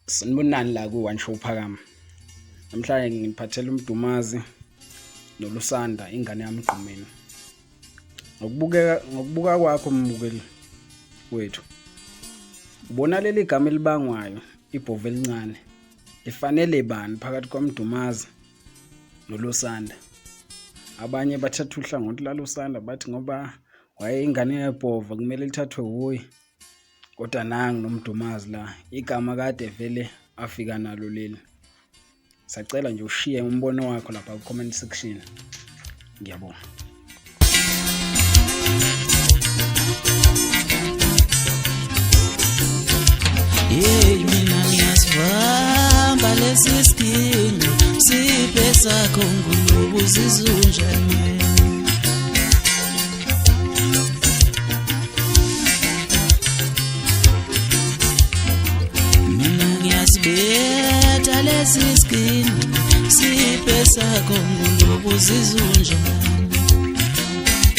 Sanibonani la ku One Show Phakama. Namhlanje nginiphathela uMdumazi noLusanda ingane yaMgqumeni. Ngokubukeka ngokubuka kwakho mbukeli wethu. Ubona leli gama elibangwayo ibhovu elincane lifanele bani phakathi kwaMdumazi noLusanda. Abanye bathatha uhlangothi laLusanda bathi ngoba wayeyingane yebhova kumele lithathwe wuye. Kodwa nangu noMdumazi la igama kade vele afika nalo leli. Sacela nje ushiye umbono wakho lapha ku-comment section. Ngiyabonga. Hey mina ngiyasivamba lesi sidingo siphe sakho ngulubu zizunjani. Mina ngiyasibetha lesi skin siphe sakho ngulubu zizunjani.